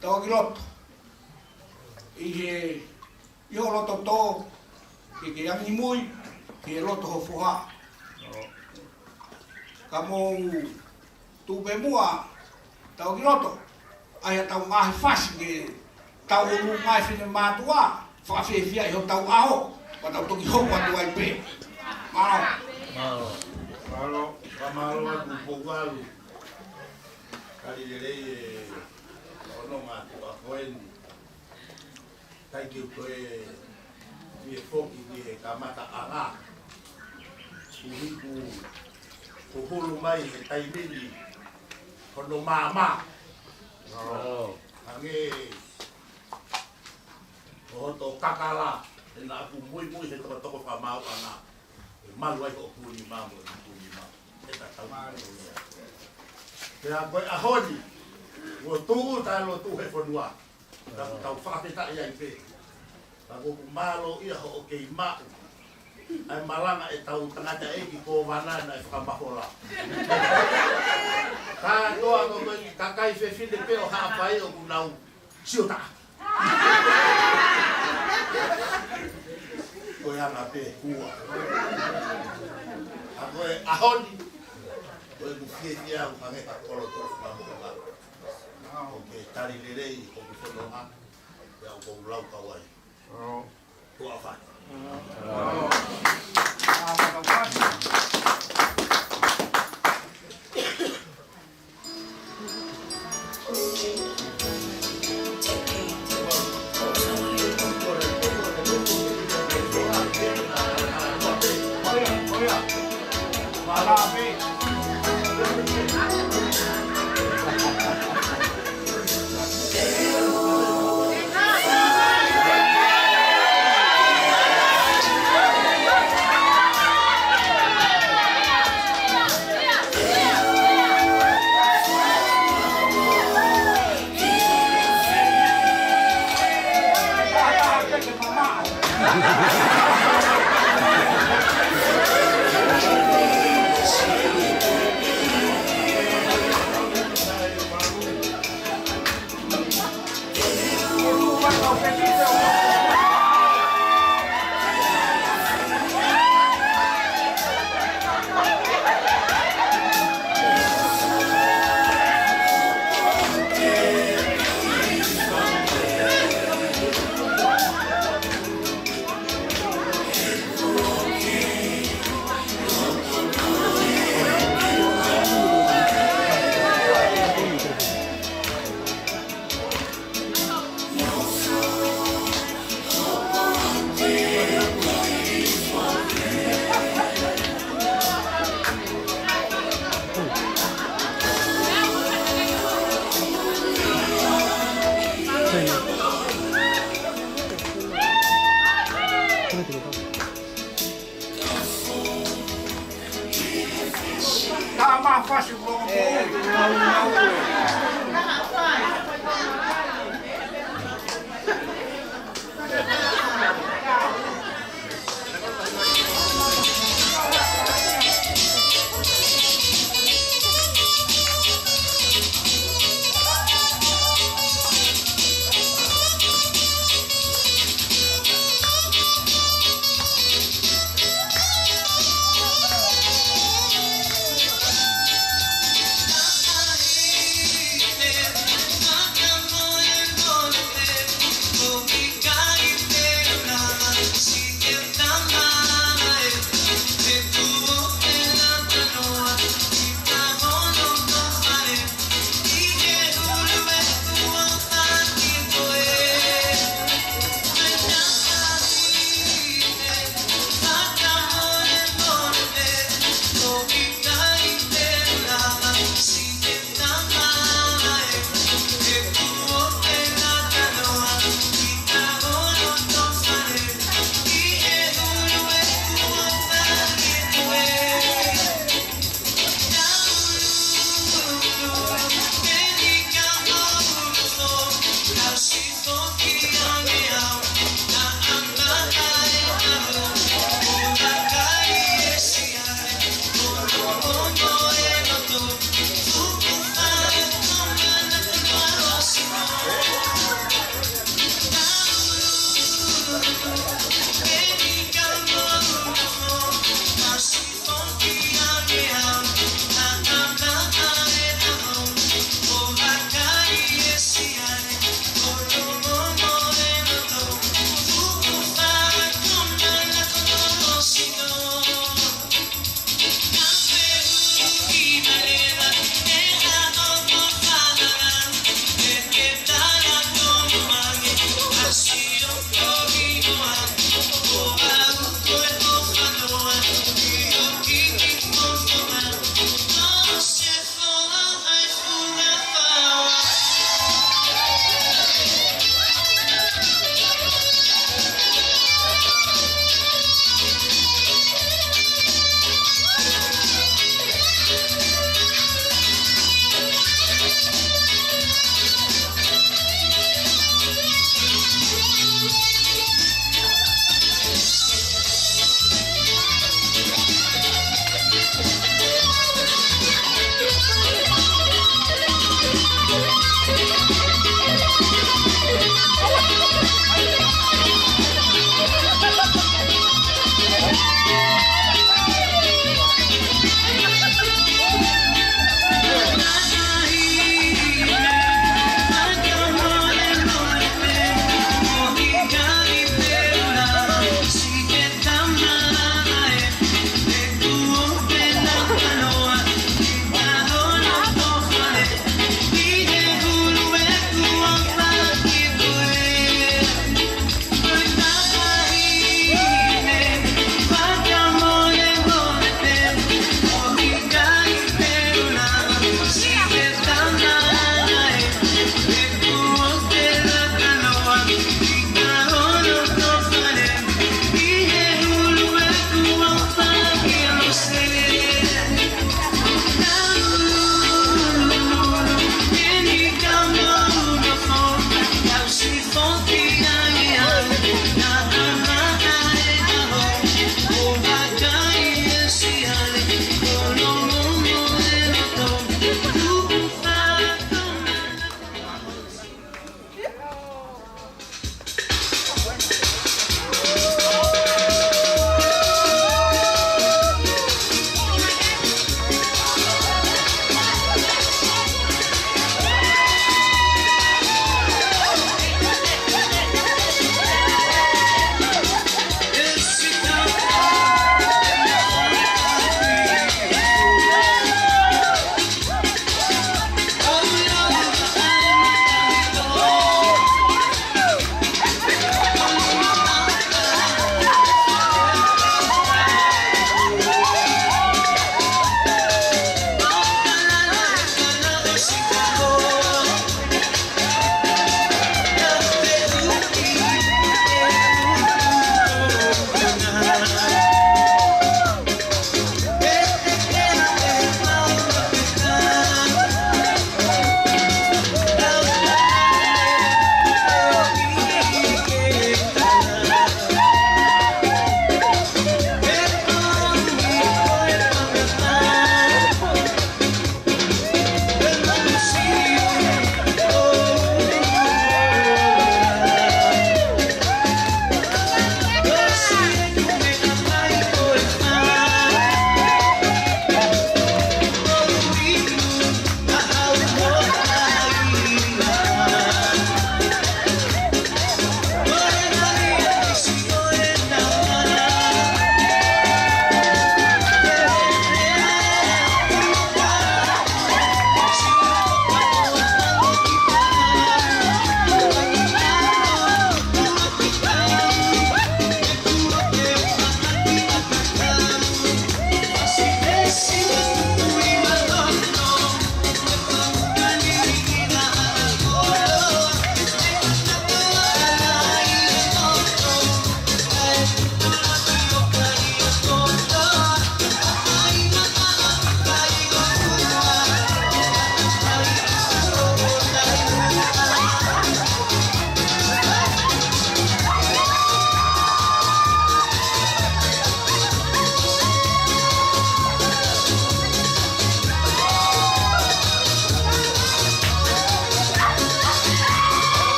Tauʻakiloto ʻi he ʻi hoʻo loto tō, ke ke angimui ki he loto ho foha. Ka mou tuʻu pē muʻa, Tauʻakiloto, ʻai haʻatau ngaahi fasi ke tau ʻunu mai fine mātuʻa, fakafiefia ʻi hotau ʻaho, pea tau toki hoko atu ai pē. Mālō. Mālō. Mālō, fakamālō atu Pouvalu. Tali lelei e ononga atu a ko eni. Kae ke u toe fie foki ki he kamataʻanga. Kuo hiki hoʻo hulu mai he taimi ni hono maama. Hangē ko hoto kakala, ʻena ʻaku muimui he tokotoko fakamaauʻanga. ʻE malu ai hoʻo kuni mamu, ʻe kuni mamu. ʻE tatau mai ia. Pea ko e ʻaho ni, kuo tuʻu taʻe lotu he fonua. Tau, tau fakafetaʻi ai pē. Ka ʻoku mālō ia hoʻo kei maʻu ʻa e malanga ʻetau tangataʻeiki kōvana naʻe fakamafola. Kātoa ko e kakai fefine pē ʻo Haʻapai ʻoku nau sio taʻa. Ko e anga pē kuo. ʻA ko e ʻaho ni, ko e kuo fiefia au hangē ha kolo tō fakamoʻunga. ʻOku ke tali lelei hoku fononga, pea ʻoku ou lau kau ai. Tuʻa fai.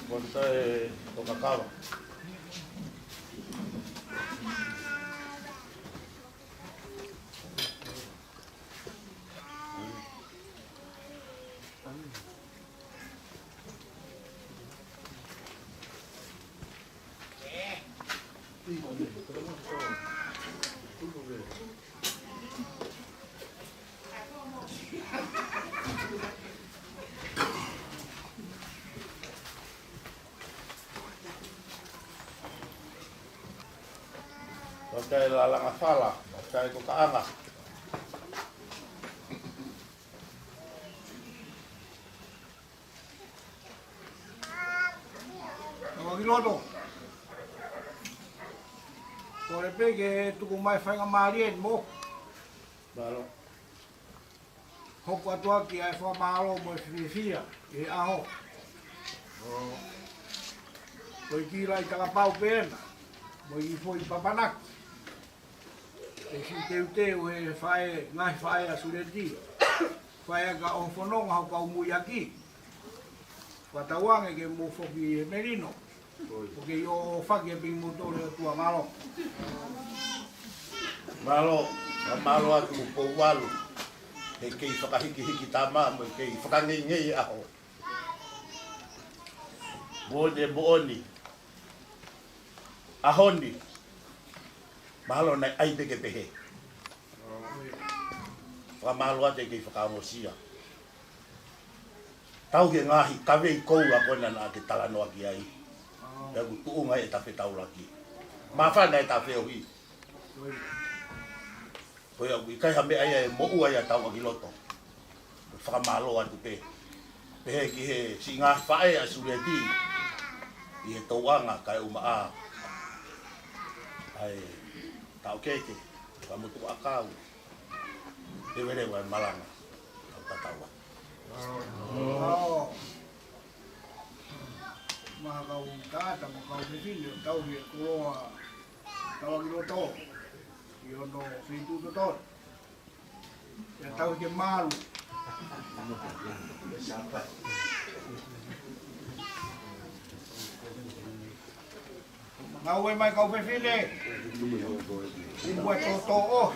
Kuo tā e tokakava. Kuo tā e lalanga fala, kuo tā e tokanga. Tauʻaki loto. Kole pē ke tuku mai faingamālie mo. Mālō. Hoko atu ʻaki ʻa e fakamālō mo e fiefia ʻi he ʻaho. ʻOku ʻi ai e talapau pē ena, mo e foʻi papanaki. Ke siʻi teuteu he faʻē, ngaahi faʻē ʻa Suleti. Faʻē ʻa ka ʻo fononga hoko au mui ʻaki. Fakatauange ke mou foki he melino. ʻOku kei ʻofa ke piki mo tole ʻo tuʻa mālō. Mālō, mālō atu Pouvalu. He kei fakahikihiki tama, mo e kei fakangeingei ʻaho. Moʻoni, moʻoni. ʻAho ni. Mahalo naʻe ʻai pē ke pehē. Fakamālō atu e kei fakaongosia. Tau he ngaahi kavei koula ko ena naʻa ke talanoa ki ai. Pea ʻoku tuʻunga e tafe taulaki. Māfana e tafe ohi. Ko ia ʻoku ʻikai ha meʻa ia ʻe moʻua ia Tauʻaki loto. Fakamālō atu pē. Pehē ki he siʻi ngaahi faʻē ʻa Suleti. ʻI he tauʻanga kae ʻumaʻā ʻa e taʻokete, ka mo tuʻu ʻakau. Leveleva e malanga. Kau tatau atu. Mālō. Maʻa kau tangata mo kau fefine, tau he koloa Tauʻaki loto. ʻI hono feituʻu totonu. Pea tau ke malu. Ngāue mai kau fefine. Ua toto.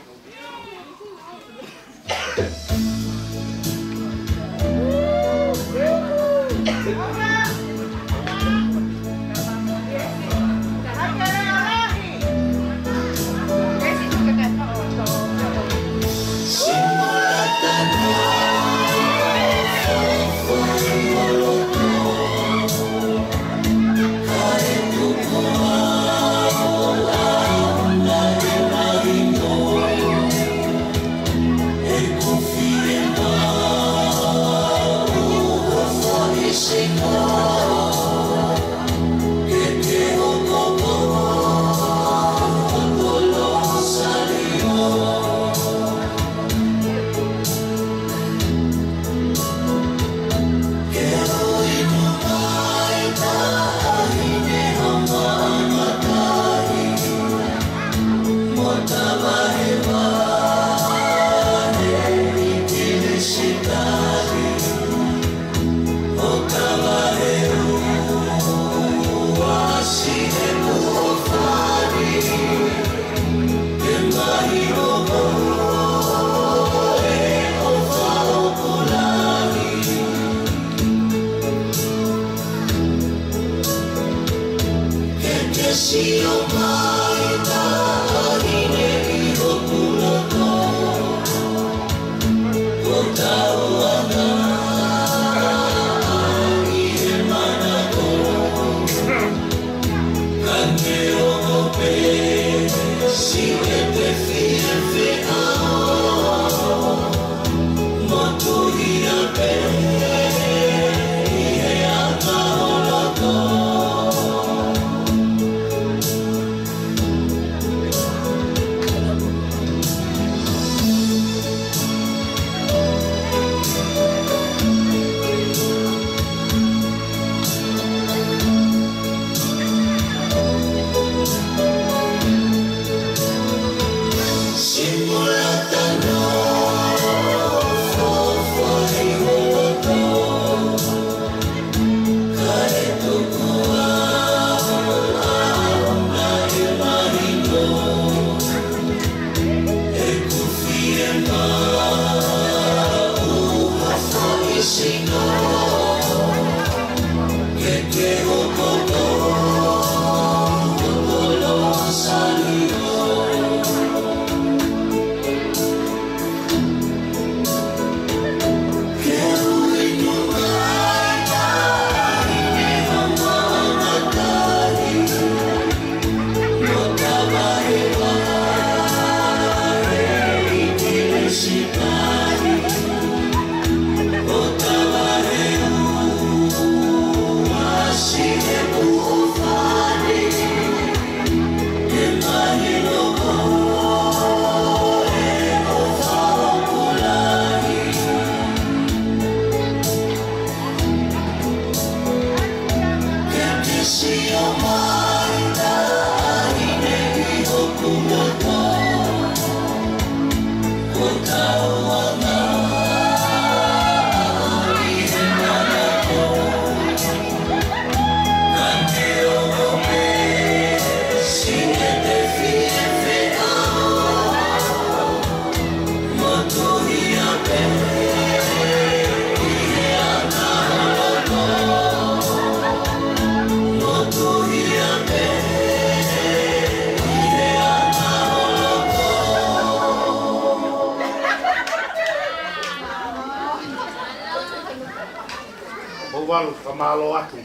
Mou valu, fakamālō atu.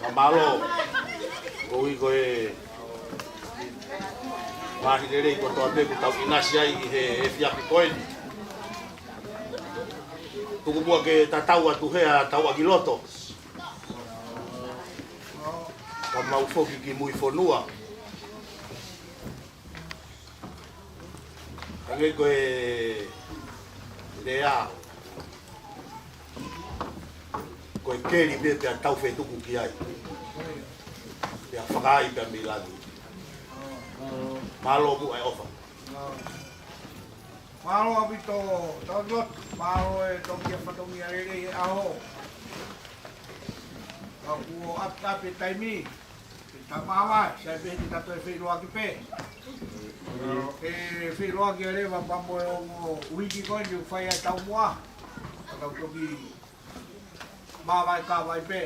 Fakamālō. Koeʻuhi ko e ngaahi lelei kotoa pē kuo tau ʻinasi ai ʻi he efiafi ko eni. Tuku muʻa ke tatau atu hea tau ʻaki loto. Ka mau foki ki mui fonua. Hangē ko e lea, ko e keli pē pea tau fetuku ki ai. Pea fakaai pea mei langi. Mālō muʻa e ʻofa. Mālō ʻaupito, tau lotu, mālō e toki a fatongia lelei e ʻaho. Ka kuo ʻapiʻapi e taimi, ke ta māvae, sai pē te ta toe feʻiloaki pē. ʻE feʻiloaki leva pea mo e ongo uike ko eni ʻoku fai ai e taumuʻa. Ka tau toki māvae ka vae pē.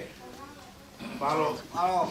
Mālō. Mālō.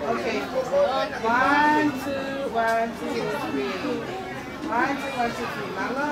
Okay. One, two, one, two, three. One, two, one, two, three. Mālō.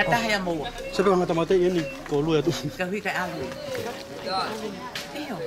Ka taha ia mo ua. Sai pē ko e ngaahi tāmateʻi eni ko e lue atu. Ka hui ka ʻalu. ʻIo.